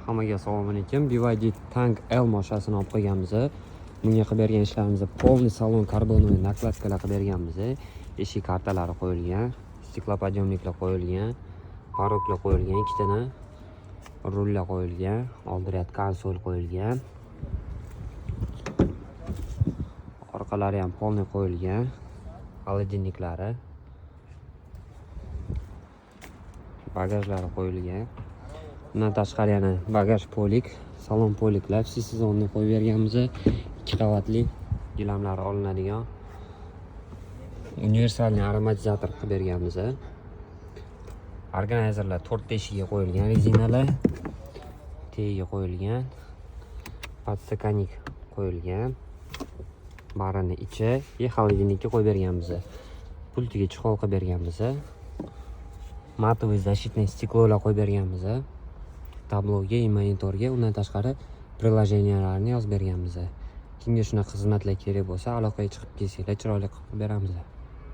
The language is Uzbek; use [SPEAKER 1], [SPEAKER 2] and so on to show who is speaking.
[SPEAKER 1] Hammaga assalomu alaykum. BYD Tang L mashinasini olib qo'yganmiz. Bunga qilib bergan ishlarimiz: полный salon карбоновый накладка lar qilib berganmiz. Eshik kartalari qo'yilgan, стеклоподъемник lar qo'yilgan, порог lar qo'yilgan, ikkitana rullar qo'yilgan, oldi ряд konsol qo'yilgan. Orqalari ham полный qo'yilgan. Холодильник lari, bagajlari qo'yilgan. Undan tashqari yana bagaj полик, salon полик lar всесезонный qo'yib berganmiz. Ikki qavatli, gilamlari olinadigan. Универсальный ароматизатор qilib berganmiz. Органайзер lar to'rtta eshigiga qo'yilgan, rezinalar tagiga qo'yilgan. Подстаканник qo'yilgan. Barini ichi и холодильник ka qo'yib berganmiz. Pultiga чехол qilib berganmiz. Матовый защитный стекло lar qo'yib berganmiz. Tabloga и monitorga, undan tashqari приложения larni yozib berganmiz. Kimga shunaqa xizmatlar kerak bo'lsa, aloqaga chiqib kelsanglar, chiroyli qilib beramiz.